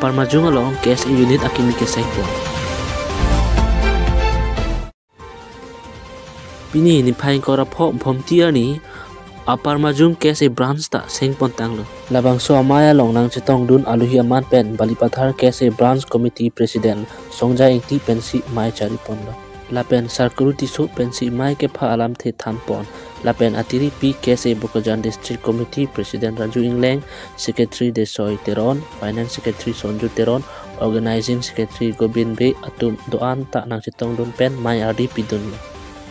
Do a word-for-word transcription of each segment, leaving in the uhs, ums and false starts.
Upper Majung along K S A unit akimi kesengpon. Pini niphai ingkoi ra pho Bhomti arni Upper Majung K S A branch ta sengpon tanglo. Labangso amei along nangchetongdun aluhi aman pen Balipathar K S A branch committee president Songjai Ingti pensi mei chariponlo. Lapen Sarkuru Tisso pensi mei kepha alamthe thanpon. Lapen atiripi K S A Bokajan District Committee President Raju Ingleng, Secretary Desoi Teron, Finance Secretary Sonju Teron, Organizing Secretary Gobind Bey atum do-an ta nangchetongdun pen mei ardi pidunlo.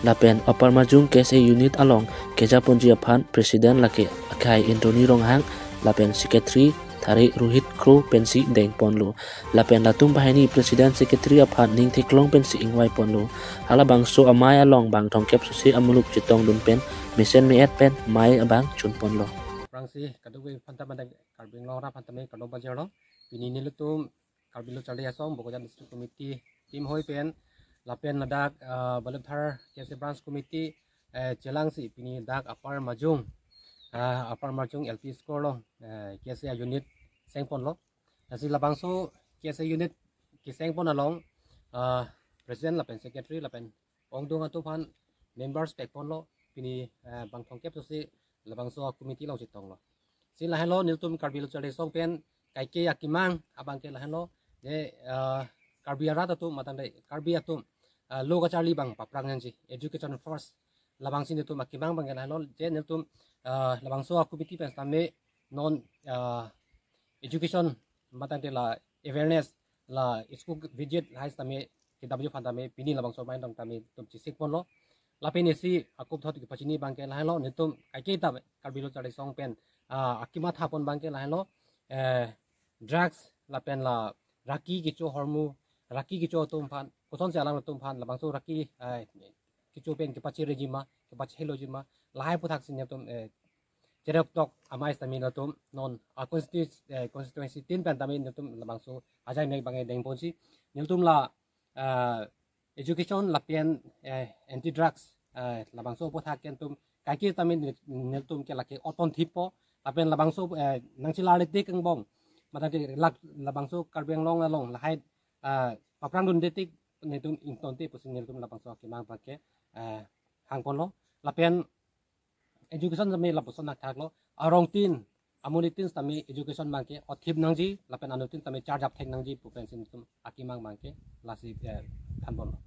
Lapen Upper Majung K S A unit along kejaponji aphan President lake akhai Indroni Ronghang, lapen Secretary Thare Rohit Kro pensi dengponlo. Lapen latum banghini President Secretary aphan ning theklong pensi ingvaiponlo. Halabangso amei along bang thomkep sose amuluk chetongdun pen mesen me-et pen mei abang chunponlo. Aphrangsi kadokave aphanta mate Karbi Anglong arat aphanta me kardom pajirlo. Pini nelitum Karbi Lo Charli Asong Bokajan District Committee team hoi pen lapen ladak, ah, Balipathar K S A Branch Committee, eh, chelangsi pini dak Upper Majung, ah, Upper Majung L P School along, eh, K S A unit sengponlo. Lasi labangso K S A unit kesengpon along, ah, President lapen Secretary lapen ongdung atum aphan members pekponlo, pini, eh, bang thomkep sose labangso committee along chetonglo. Si lahenlo nelitum Karbi Lo Charli Asong pen kaike akemang abangke lahenlo, je, eh, Karbi arat atum matangte Karbi atum, eh, lo kacharli bang paphrang nangji, education first. Labangsi nelitum akemang abangke lahenlo, je nelitum, eh, labangso committee pen sitame non, eh, education matangte la awareness, la school visit lahai sitame kedamji aphan tame pini labangso amei along tame nelitum chesengponlo. Lapen isi akup thot kepachini abangke lahenlo, nelitum kaike ta Karbi Lo Charli Asong pen, ah, akima thapon abangke lahenlo, eh, drugs lapen la raki kecho ahormu, raki kecho atum aphan, kosonsi alam atum aphan labangso raki, eh, kecho pen kepacherejima, kepacheloji ma, lahai aputhaksi nelitum, eh, cherap tok amei sitame nelitum non, ah, constitu-, eh, constituency tin pen tame nelitum labangso ajai mek abangke dengponsi, nelitum la, ah, education lapen, eh, anti drugs, eh, labangso aputhak ke nelitum kaike tame nel-, nelitum ke lake otpon thippo, lapen labangso, eh, nangchelarle tik angbong matangte lak labangso Karbi Anglong along lahai, ah, paphrangdunde tik nelitum ingtonte pusi nelitum labangso akemang abangke, eh, hangponlo. Lapen education tame lapuson nangthaklo. Arongtin, amonit tin tame education abangke othip nangji, lapen anuttin tame charjap thek nangji pu pensi nelitum akemang abangke lasi, eh, thanponlo.